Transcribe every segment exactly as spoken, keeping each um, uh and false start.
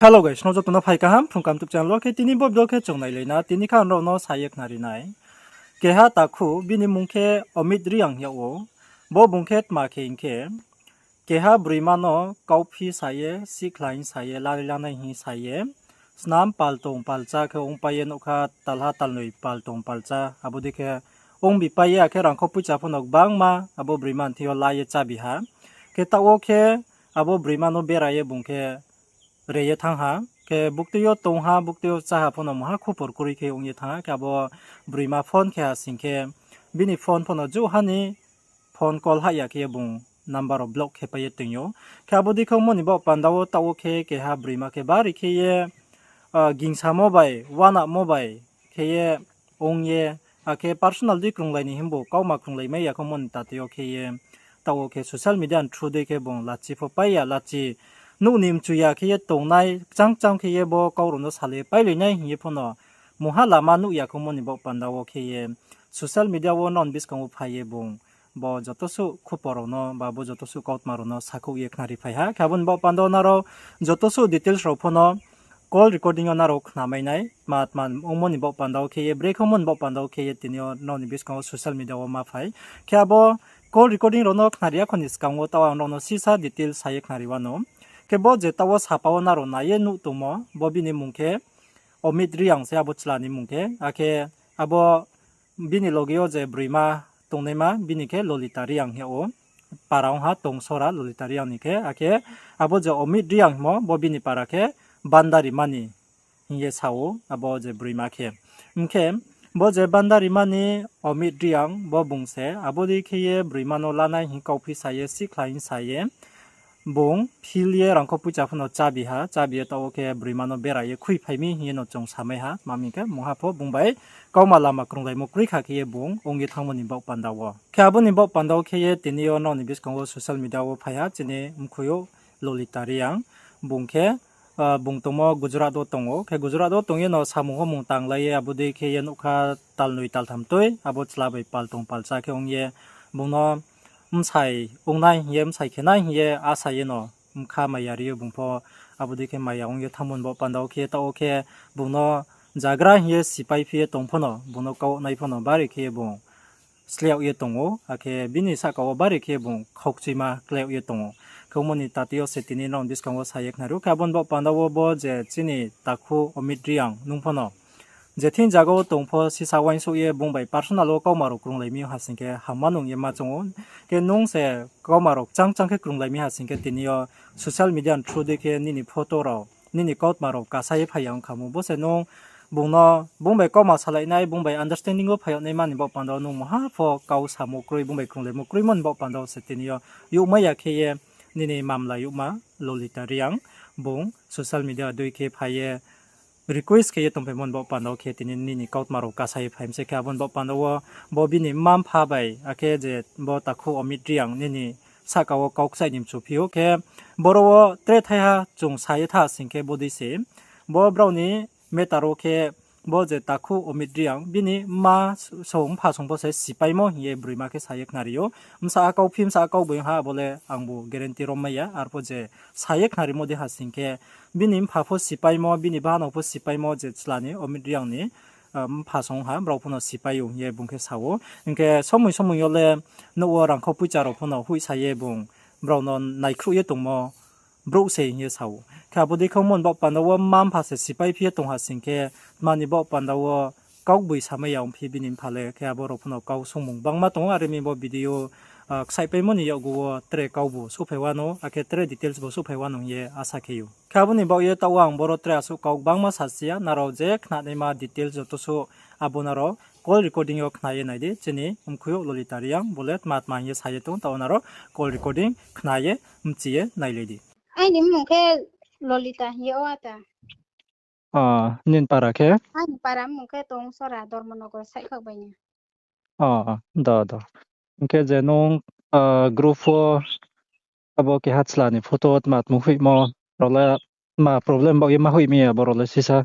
Hello guys, no joto no phai kaham Phrung Kaham YouTube channel wo. Khe tini bo video khe chung nailai na, tini kha ang rao no sa ye khnari nai. Keha takhu, bini mmung khe Amit Reang hing yag ou. Bo bung khe tma khe hing khe, keha broima no kauphi sa ye, sihkhlai sa ye, lari lanai hing sa ye, snam pal tong pal chá khe ongpai ye nuh kha, talha talnoi pal tong pal chá, abo dei khe ongbipai ye, akhe rangkho poicha pho no gbangma abo broima ni thing yo la ye chábi ha. Khe taoh wo khe abo broima no bera ye bung khe re ye thanng ha. Khe buktui yo tong ha, buktui yo chá ha pho no mungha khupor kroi khe ong ye thanng ha. Khe abo broima phone khe ha sing khe, bini phone pho no jouh ha ni phone call hah ya khe ye bung number rao block khe pai ye toing ou. Khe abo dei khe ongmo ni baoh panda wo taoh wo khe keha broima khe bari khe ye, ah, gingsamo bai, uanamo bai khe ye ong ye, akhe personal dei krunglai ni himbu kauma krunglai mai ya khe ongmo ni tatui yo khe ye, taoh wo khe social media ni through dei khe bung lachi pho pai ya, lachi nuh ni mchu ya khe ye tongnai, kchang kchang khe ye bo kau rao no salai pailai nai hing ye pho no mungha lama nuh ya khe ongmo ni baoh panda wo khe ye social media wo nrao ni buskang wo phai ye bung bo joto suh khupor rao no ba bo joto suh kautma rao no sakhouh ye khnari phai ha. Khe abo ni baoh panda wo nrao joto suh details rao pho no call recording yo nrao khnamai nai, tma tma ongmo ni baoh panda wo khe ye, brekhe ongmo ni baoh panda wo khe ye tini yo nrao ni buskang wo social media wo ma phai. Khe abo call recording rao no khnari ya kho ni skang wo taoh ang nrao no sisa details sa ye khnari wanou. Khe bo je taoh wo sapa wo nrao nai ye nuh tongmo, bo bini mmung khe Amit Reang se abo chla ni mmung khe, akhe abo bini loge yo je broima tongnaima, bini khe Lolita Reang hing yag ou, para ong ha Tongsora Lolita Reang ni khe, akhe abo je Amit Reang hingmo, bo bini para khe Bandari Mani hing ye sa ou, abo je broima khe. Hing khe, bo je Bandari Mani Amit Reang, bo bung se abo dei khe ye broima no lanai hing kauphi sa ye, sihkhlai hing sa ye, bung phil ye rangkho poicha pho no chábi ha, chábi ye taoh wo khe broima no bera ye khuiphai mi hing ye no chung samai ha, tma hing khe mungha pho bung bai kauma lama krunglaimo kroi kha khe ye bung ong ye thanngmo ni baoh panda wo. Khe abo ni baoh panda wo khe ye tini yo nrao ni buskang wo social media wo phai ha, chini mkhui ou Lolita Reang, bung khe, ah, bung tongmo Gujarat wo tong ou, khe Gujarat wo tong ye no samung homung tanglai ye abo dei khe ye nuh kha talnoi taltham tui, abo chla bai pal tong pal chá khe ong ye, bung no bsai ongnai hing ye, bsai khe nai hing ye asa ye no bkha maya ri ye bung pho, abo dei khe maya ong ye thanngmo ni baoh panda wo khe taoh wo khe bung no jagra hing ye sipai phi ye tong pho no, bung no kau nai pho no bari khe ye bung sleh yag ye tong ou, akhe bini sahka wo bari khe bung khaukchuima klái yag ye tong ou. Khe ongmo ni tatui yo se tini nrao ni buskang wo sa ye khnari ou. Khe abo ni baoh panda wo bo je chini takhu Amit Reang nung pho no je thing zaga wo tong pho sisa uaingsouh ye bung bai personal wo kauma rao krunglai mi ha sing khe hamma nung ye ma choung ou. Khe nung se kauma rao kchang kchang khe krunglai mi ha sing khe tini yo social media ni through dei khe nini photo rao, nini kautma rao kasa ye phai ya ong kha mo. Bo se nung bung no, bung bai kauma salai nai, bung bai understanding wo phai yag naima ni baoh panda wo nung mungha pho kau samo kroi, bung bai krunglaimo kroimo ni baoh panda wo se tini yo youhmai ya khe ye nini mamla youhma Lolita Reang, bung social media dei khe phai ye request khe ye tongphaimo ni baoh panda wo khe tini nini kautma rao kasa ye phai mi se khe abo ni baoh panda wo bo bini mma-mpha bai, akhe je bo takhu Amit Reang nini sahka wo kau kchaih ni mchu phi ou khe boro wo tre thaiha chung sa ye tha sing khe bodei se. Bo brao ni matter wo khe bo je takhu Amit Reang bini mma song mpha song pho se sipaimo hing ye broima khe sa ye khnari ou. Bsa a kau phi, bsa a kau boi ha, abo le angbu guarantee rom mai ya. Arpho je sa ye khnarimo dei ha sing khe, bini mpha pho sipaimo, bini bahanao pho sipaimo je chla ni, Amit Reang ni, ah, mpha song ha, brao pho no sipai ou hing ye bung khe sa ou. Hing khe somoi somoi yo le nouh wo rangkho poicha rao pho no hoihsa ye bung brao no naikhruh ye tongmo brouh se hing ye sa ou. Khe abo dei khe ongmo ni baoh panda wo mma mpha se sipai phi ye tong ha sing khe, tma ni baoh panda wo kaugboisamai ya ongphi bini mpha le, khe abo rao pho no kau sungmung bangma tong ou, are mi bo video, ah, ksaihpaimo ni yakgu wo tre kaubu souhphai wanou, akhe tre details bo souhphai wanou hing ye asa khe ou. Khe abo ni baoh ye taoh wo ang boro tre asuh kau gbangma sasi ya, nrao je khnanaima details joto suh abo nrao call recording yo khna ye nai di, chini mkhui ou Lolita Reang, bo le tma tma hing ye sa ye tong, taoh wo nrao call recording khna ye mchi ye nailai di. Aini mmung khe Lolita hing ye ou ata. Ah, nini para khe? Aini para mmung khe Tongsora, Dharmanagar side khak bai ni. Ah, do, do. Hing khe je nung, ah, group wo abo keha chla ni photo tma tma hoihmo, rao le ma problem baoh ye ma hoih mi abo rao le sisa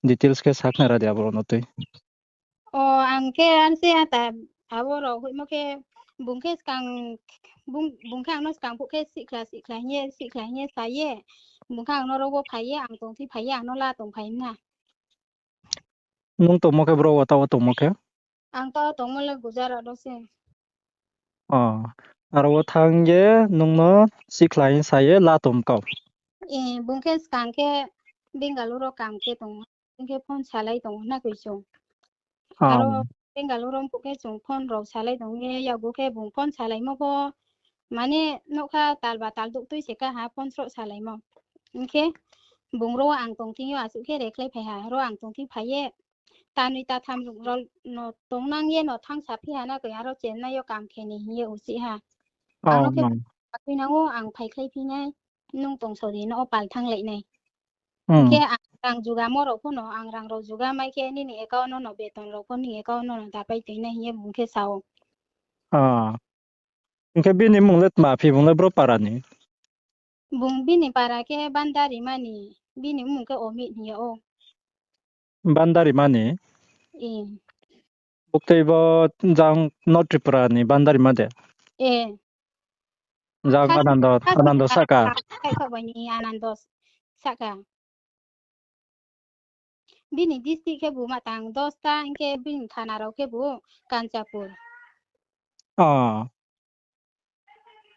details khe sakhnari di abo rao no tui. O, ang khe anse ata abo rao hoihmo khe bung khe skang, bung, bung khe ang no skang phuh khe sihkhla, sihkhla hing ye, sihkhla hing ye sa ye. Bung khe ang no ro wo phai ye, ang tong thi phai ye, ang no la tong phai na. Nung tongmo khe bro wo, taoh wo tongmo khe? Ang taoh wo tongmo le Gujarat wo se. O, aro wo thanng ye nung no sikhlai sa ye la tong kau. E, bung khe skang khe Bengaluru wo kam khe tong, bung khe phone salai tong na koi chung. Aro Bengaluru wo phuh khe chung phone rao salai tong ye, yakgu khe bung phone salaimo pho, mane nougkha tal ba tal duh tui se ka ha phone sroh salaimo. Hing khe bung ro ang tong thing yo asuh khe rekhlai phai ha, ro ang tong thing phai ye, tanoi tatham rao no tongnang ye no thanng saphi ha na koi, aro Chennai yo kam khe ni hing ye uchih ha. Ang no khe akhui nang ou, ang phaikhlai phi nai, nung tong sori no pal thannglai nai. Hing khe ang rang jugamo rao pho no, ang rang rao juga mai khe nini account no no beton rao pho nini account no no dapai toi nai hing ye bung khe sa ou. Hing khe bini mmung le tma phi, bung le bro para ni? Bung bini para khe Bandarimani, bini mmung khe Omit hing ye ou. Bandarimani? Buktui bo jang North Tripura ni Bandarima de? Jang Anando, Anando sahka. Khaikhoh bai ni Anando sahka. Bini district khebu matang dosta, hing khe bini thana rao khebu Kanchanpur.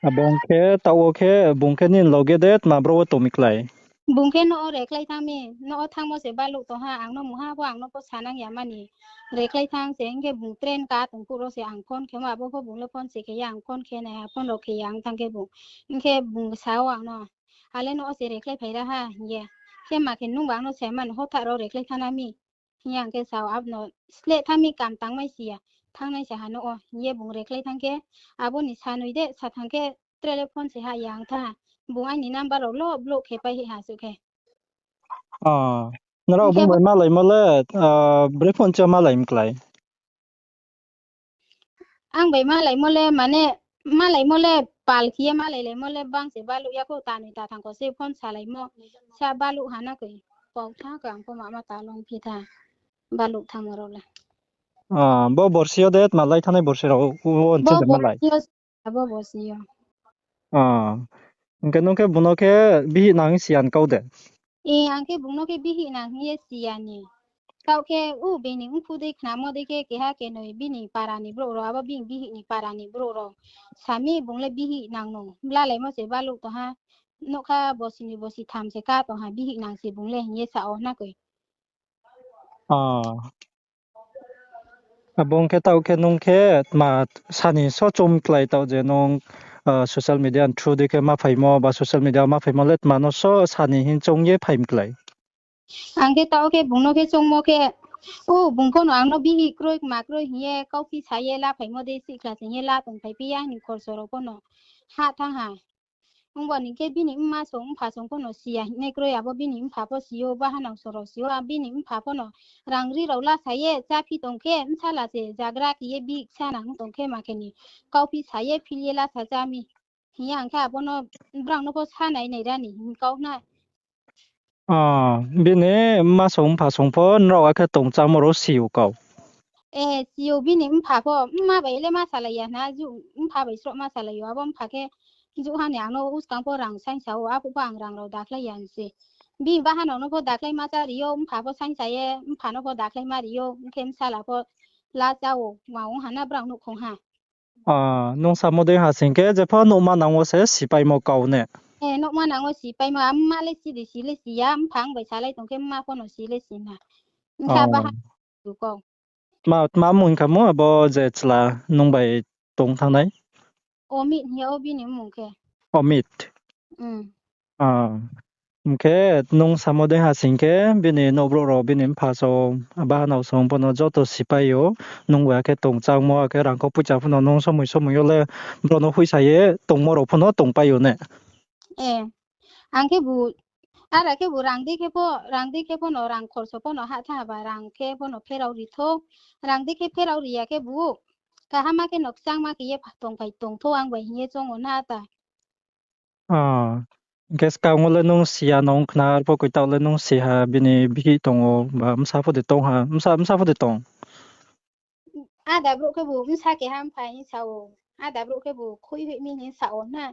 Abo ong khe taoh wo khe bung khe nini loge de tma bro wo tong mi klái? Bung khe nouh wo rekhlai thanng mi, nouh wo thanngmo se baluh tong ha, ang no mungha pho ang no pho sanang ya mani. Rekhlai thanng se, hing khe bung train ka tong phuh ro se ang phone khemo, abo pho bung le phone se khe ya, ang phone khe nai ha, phone rao khe ya ang thanng khe bung. Hing khe bung sa ou ang no, ale nouh wo se rekhlai phai ra ha hing ye. Khe ma khe nungba ang no se mani hotha rao rekhlai thanng na mi. Hing ye ang khe sa ou, abo no sleh thanng mi kam tangmai si ya, thanngnai se ha nouh wo hing ye bung rekhlai thanng khe, abo ni sanoi de sa thanng khe tre le phone se ha ya ang tha. Bung aini number rao lo block khe pai ha suh khe. Nrao bung bai malaimo le, bre phone cha malai mi klái? Ang bai malaimo le, mane, malaimo le pal khe ye malailaimo le bang se baluh ya khou, tanoi tatham kho se phone salaimo. Sa baluh ha na koi, pau tha khe ang pho mama ta long phi tha. Baluh thanngmo rao le. Bo borsi yo de tma lai thanngnai borsi rao wo nse de malai? Abo borsi yo. Hing khe nung khe bung no khe bihih nang si ya ni kau de? Ang khe bung no khe bihih nang hing ye si ya ni. Taoh khe, u, bini mphu dei khnamo dei khe keha kenoi bini para ni brouh rao, abo bini bihih ni para ni brouh rao sa mi bung le bihih nang no. Blalaimo se baluh tong ha, nougkha bosi ni bosi tham se ka tong ha, bihih nang se bung le hing ye sa ou na koi. Abo ong khe taoh khe nung khe tma sani so choung mi klái taoh je nung social media ni through dei khe ma phaimo ba social media ma phaimo le tma no so sani hing choung ye phai mi klái? Ang khe taoh khe bung no khe choungmo khe, o bung pho no ang no bihih kroi kma kroi hing ye kauphi sa ye la phaimo dei sihkhla se hing ye la tong phai phi ya, aini khorso rao pho no ha thanng ha. Ongba ni khe bini mma song mpha song pho no si ya hingnai kroi, abo bini mpha pho si ou, bahanao song rao si ou, bini mpha pho no rang ri rao la sa ye chá phi tong khe, bsala se jagra khe ye bihih ksa nang tong khe ma khe ni kauphi sa ye phil ye la sa chá mi. Hing ye ang khe abo no brao no pho sa nai nai ra ni hing kau na. Bini mma song mpha song pho nrao akhe tong chámo rao si ou kau? Si ou, bini mpha pho, mma bai le ma salai ya hna, mpha bai sroh ma salai ou, abo mpha khe juh ha ni ang no uskang pho rang saingsa ou, aphuh pho ang rang rao dakhlai ya se. Bini bahanao no pho dakhlai ma chá ri ou, mpha pho saingsa ye, mpha no pho dakhlai ma ri ou, hing khe bsala pho la chá ou, ma ong ha na brao nouhkhong ha. Nung samo dei ha sing khe, jepho nouhma nang wo se sipaimo kau ne? Nouhma nang wo sipaimo, a mma le si di si le si ya, mphang bai salai tong khe mma pho no si le si na. Hing khe baha kau. Tma, tma mung kha mo abo je chla nung bai tong thanngnai? Omit hing ye ou bini mmung khe. Omit. Hing khe nung samo dei ha sing khe bini nouhbrouh rao, bini mpha song, bahanao song pho no joto sipai ou, nung bai akhe tong chámo, akhe rangkho poicha pho no nung somoi somoi yo le brao no hoihsa ye tongmo rao pho no tongpai ou ne? Ang khe, ara khebu rang dei khe pho, rang dei khe pho no rang khorso pho no hah tha ba rang khe pho no pherao ri thou, rang dei khe pherao ri ya khebu, kaham ma khe no kchangma khe ye tongphai tong thou ang bai hing ye choung ou na ta. Hing khe skang wo le nung si ya nung khna, arpho koi taoh le nung si ha bini bihih tong ou, ba bsa pho de tong ha, bsa, bsa pho de tong? Ada brouh khebu bsa keha mpha hing sa ou, ada brouh khebu khui hoih mi hing sa ou na.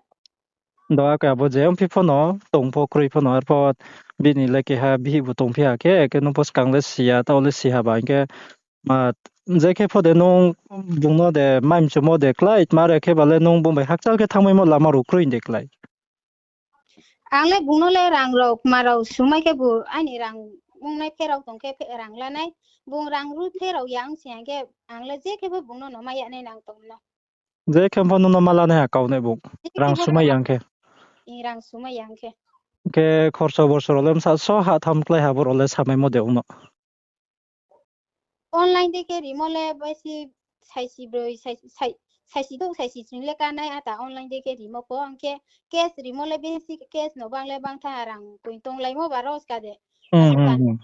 Do, ake abo je ongphi pho no, tong pho kroi pho no, arpho bini le keha bihih bu tongphi ha khe, ake nung pho skang le si ya, taoh le si ha ba, hing khe ma, je khe pho de nung bung no de mai mchumo de klái, tma re khe ba le nung bung bai hakchal khe thanngmaimo lama rao kroi de klái. Ang le bung no le rang rao, kma rao sumai khe bu aini rang ongnai pherao tong khe phe-, rang lanai. Bung rang ru pherao ya ong si hing khe, ang le je khe pho bung no no mai ya nai nang tong no. Je khe pho nung no ma lanai ha kau ne bung. Je khe rang pho sumai yang khe. I rang sumai yang khe. Khe khorso borso rao le bsa so ha tham klái ha bo rao le samaimo de ong no. Online dei khe rimo le baisi saisi broi, sai-, sai-, saisi douh, saisi ching le kanai ata online dei khe rimo pho, hing khe cash rimo le baisi cash no bang le bang tha rang koi tonglaimo ba ros ka de. Hmm, hmm, hmm.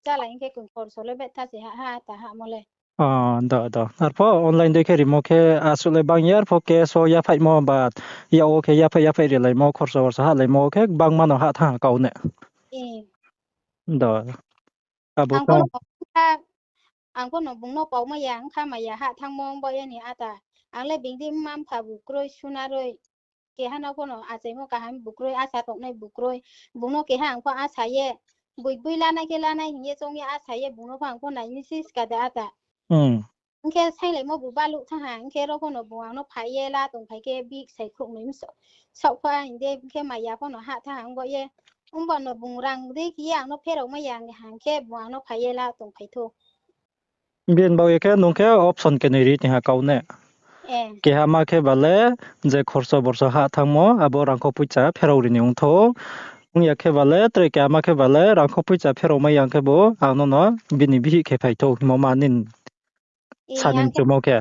Chala hing khe koi khorso le betha se ha, ha, ata hamo le. Ah, do, do. Arpho online dei khe rimo khe asuh le bang ya, arpho cash wo yaphaihmo ba, yak wo khe yaphaih, yaphaih rilaimo, khorso borso halaimo khe bangma no ha thanng ha kau ne. Eh. Do. Abo ang pho no, ang pho no bung no paumai ya, ongkha mai ya, ha thanngmo ong ba ye ni ata. Ang le bini mma mpha bu kroi, suna roi. Keha no pho no achaimo kaham bu kroi, asa tongnai bu kroi. Bung no keha ang pho asa ye, boi boi lanai khe lanai hing ye choung ye asa ye, bung no pho ang pho nai ni si ska de ata. Hmm. Hing khe sainglaimo bu baluh thanng ha, hing khe ro pho no bung ang no phai ye la tongphai khe bihih sai khrouhnoi msa-, saoh pha hing de, hing khe mai ya pho no ha thanng ha ong ba ye. Ong ba no bung rang dei khe ye ang no pherao mai ya hing khe bung ang no phai ye la tongphai thou. Bini baoh ye khe nung khe option khe noi ri tong ha kau ne. Eh. Keha ma khe ba le je khorso borso ha thanngmo, abo rangkhou poicha pherao ri ni ong thou. Ong ya khe ba le, tre keha ma khe ba le, rangkhou poicha pherao mai ya khe bo, ang no no bini bihih khe phai thou, himo ma nini sa ni mchumo khe.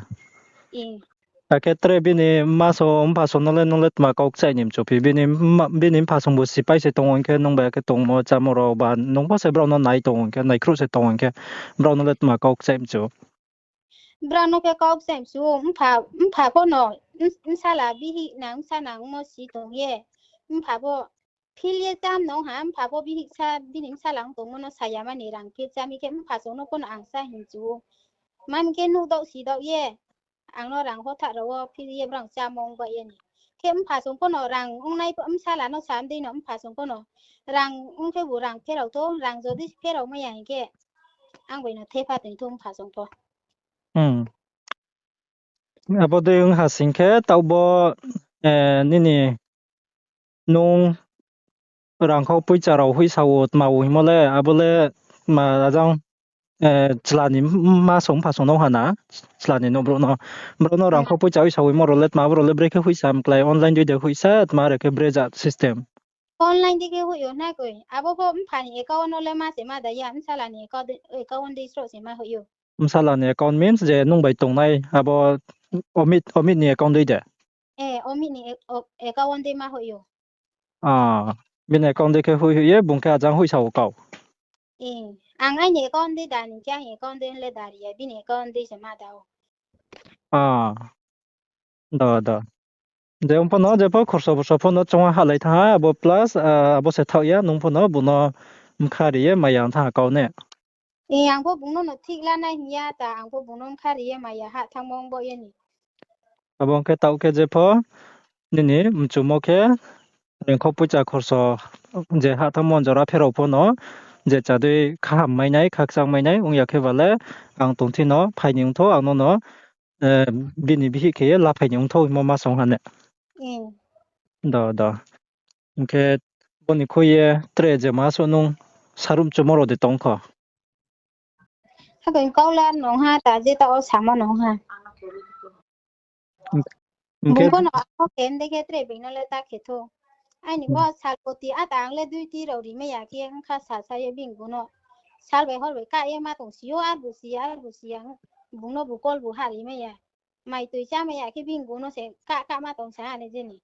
Akhe tre bini mma song mpha song no le nung le tma kau kchaih ni mchu phi. Bini mma, bini mpha song bu sipai se tong hing khe nung bai khe tongmo chámo rao ba nung pho se brao no nai tong hing khe, naikhruh se tong hing khe, brao no le tma kau kchaih mchu. Brao no khe kau kchaih mchu, mpha, mpha pho no, bsala bihih nang, bsa nangmo si tong ye. Mpha pho phil ye cham nong ha, mpha pho bihih sa, bini bsala ong tongmo no sa ya mani rang phil cham mi khe mpha song no pho no ang sa hing chu. Mami khe nuh daoh si daoh ye. Ang no rang hothah rao wo phil ye brao chámo ong ba ye ni. Khe mpha song pho no rang ongnai pho, bsala no sa dei no mpha song pho no. Rang ong khe bu rang pherao thou, rang jodi pherao mai ya hing khe. Ang bai no thepha tong thou mpha song pho. Hmm. Abo dei ong ha sing khe taoh bo, eh, nini nung rangkhou poicha rao hoihsa wo tma wo hingmo le, abo le ma ajang, eh, chla ni mma song mpha song no ha na, chla ni no brouh no. Brouh no rangkhou poicha hoihsa wo hingmo rao le tma, abo rao le brekhe hoihsa mklái, online dei de hoihsa, tma re khe brejak system. Online dei khe hoih yo hna koi. Abo pho mpha ni account no le ma se ma da ya, bsala ni account, account dei sroh se ma hoih ou. Bsala ni account means je nung bai tongnai, abo Omit, Omit ni account dei de? Eh, Omit ni ac-, o-, account dei ma hoih ou. Ah, bini account dei khe hoih hoih ye, bung khe ajang hoihsa wo kau. Eh, ang aini account dei da ni khe, aini account dei le da ri ya, bini account dei se ma da ou. Ah, do, do. Je ong pho no, jepho khorso borso pho no chungha hahlai thanng ha, abo plus, ah, abo se thaoh ya, nung pho no bung no mkha ri ye maya thanng ha kau ne. Eh, ang pho bung no no thik lanai hing ya ta, ang pho bung no mkha ri ye maya ha thanngmo ong bo ye ni. Abo ong khe taoh khe jepho nini mchumo khe rangkhou poicha khorso je ha thanngmo jora pherao pho no, je chadei khaham mai nai, khakchang mai nai, ong ya khe ba le ang tongthi no phai ni ong thou, ang no no, eh, bini bihih khe ye laphai ni ong thou hingmo ma song ha ne. Do, do. Hing khe bo ni khui ye tre je ma suh nung saruh mchumo rao de tong kho. Hakhe kau le nung ha, ta je taoh wo samo nung ha. Bung pho no akho khe mdei khe tre being no le ta khe thou. Aini bo salpoti ata ang le duiti rao ri mai ya khe ongkha sasa ye bini bung no. Sal bai hor bai kah ye ma tong si ou, arbu si ya, arbu si ya. Bung no bu call bu ha ri mai ya. Mai toi chá mai ya khe bini bung no se kah kah ma tong sa ha le je ni.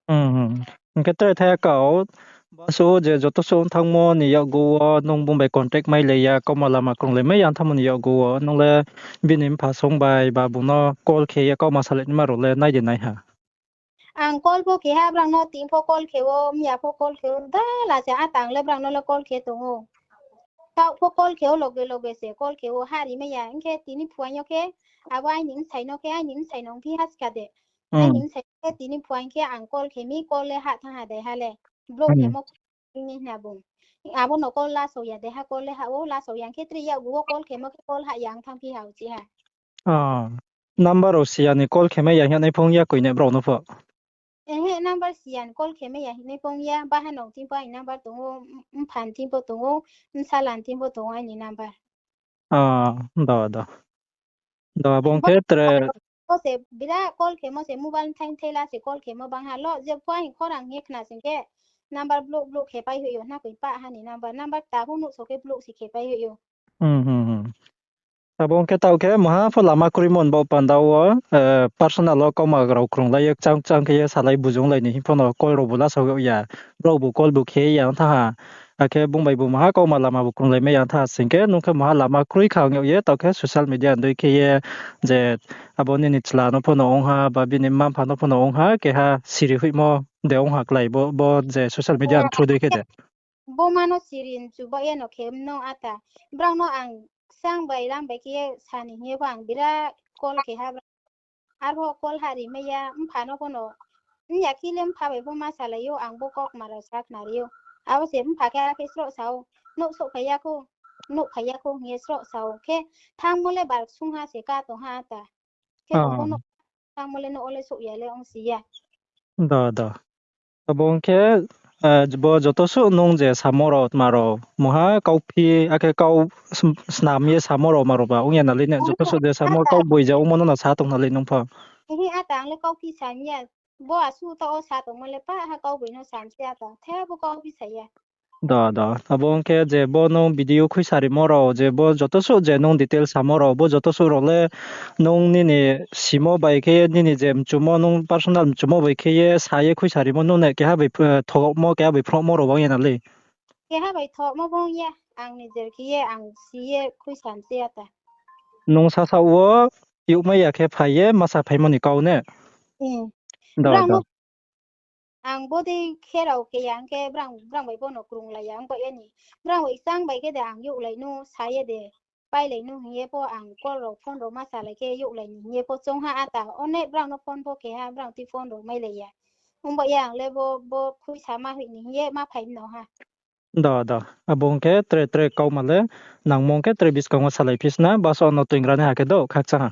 Hing khe tre thai ya kau, ba suh je joto suh ong thanngmo ni yakgu wo nung bung bai contact mai le ya, kauma lama krunglai mai ya ong thanngmo ni yakgu wo, nung le bini mpha song bai ba bung no call khe ye kauma salai naima rao le nai de nai ha. Ang call pho khe ha, brao no tini pho call khe ou, mya pho call khe ou, dala se ata ang le brao no le call khe tong ou. Taoh pho call khe ou, loge loge se call khe ou, ha ri mai ya, hing khe tini phuaing yo khe, abo aini bsai no khe, aini bsai no ongphi ha ska de. Aini bsai khe tini phuaing khe ang call khe mi, call le hah thanng ha dei ha le. Block khemo ni hna bung. Abo no call lasao ya dei ha, call le hah wo lasao ya khe tre yakgu wo call khemo khe call hah ya ong thanngphi ha uchih ha. Number rao si ya ni call khe mai ya hing nai phung ya koi ne brao no pho. Ehe, number si ya ni call khe mai ya hing nai phung ya, baha nong thing pho aini number tong ou, mpha ni thing pho tong ou, bsala ni thing pho tong ou aini number. Do, do. Do, abo ong khe tre. Bo se bira call khemo se mobile thai thai la se call khemo bang ha lo, je phuaing khorang ye khna sing khe number block block khe pai hoih yo, hna koi pah ha ni number, number kta pho nuhsao khe block se khe pai hoih yo. Abo ong khe taoh khe maha pho lama kroimo ni baoh panda wo, personal wo kauma rao krunglai ye kchang kchang khe ye salai bujunglai ni hing pho no call raobu lasao yag ya. Brao bu call bu khe ya ong thanng ha. Akhe bung bai bu maha kauma lama bu krunglai mai ya ong thanng ha sing khe nung khe maha lama kroi kha ong yag ye, taoh khe social media ni dei khe ye je abo nini chla no pho no ong ha, ba bini mma mpha no pho no ong ha, keha siri hoihmo de ong ha klái bo, bo je social media ni through dei khe de. Bo ma no siri mchu ba ye no khe mno ata. Brao no ang kchang bai lam bai khe ye sa ni hing ye pho ang bira call khe ha brao. Arpho call ha ri mai ya, mpha no pho no. Ong ya khe le mpha bai pho ma salai ou, ang bo kaukma rao sa khna ri ou. Abo se mpha khe akhe sroh sa ou, nouh souhphai ya khou, nouhphai ya khou hing ye sroh sa ou. Khe thanngmo le bar sung ha se ka tong ha ta. Khe bung pho no thanngmo le nouh wo le souh ya le ongsi ya. Do, do. Abo ong khe, bo joto suh nung je samo rao tma rao, mungha kauphi, akhe kau snam ye samo rao ma rao ba ong ya na le ne, joto suh je samo kauboi je ongmo no no sa tong na le nung pho. Ehe, ata ang le kauphi sa mi ya. Bo asuh taoh wo sa tongmo le pah ha kauboi no sa mi se ata. Thaiha bo kauphi sa ya. Do, do. Abo ong khe je bo nung video khuisa rimo rao, je bo joto suh je nung detail samo rao, bo joto suh rao le nung nini simo bai khe ye, nini je mchumo, nung personal mchumo bai khe ye sa ye khuisa rimo, nung ne keha bai thohmo, keha bai phnuhmo rao bang ya na le. Keha bai thohmo bang ya, ang nijer khe ye, ang si ye khuisa mi se ata. Nung sasaoh wo youhmai ya khe phai ye masa phaimo ni kau ne? Brao no ang bodei khe rao khe ya ong khe brao, brao bai bo no krunglai ya ong bai ye ni. Brao bai kchang bai khe de ang youhlai nu, sa ye de, pailai nu hing ye pho ang call rao phone rao ma salai khe youhlai ni hing ye pho choung ha ata. One brao no phone pho khe ha, brao tui phone rao mailai ya. Ong bai ye ang le bo, bo khuisa ma hoih ni hing ye ma phai mano ha. Do, do. Abo ong khe tre tre kauma le nangmo ong khe tre buskang wo salai phi sna, basa no toingra nai ha khe do khakchang ha.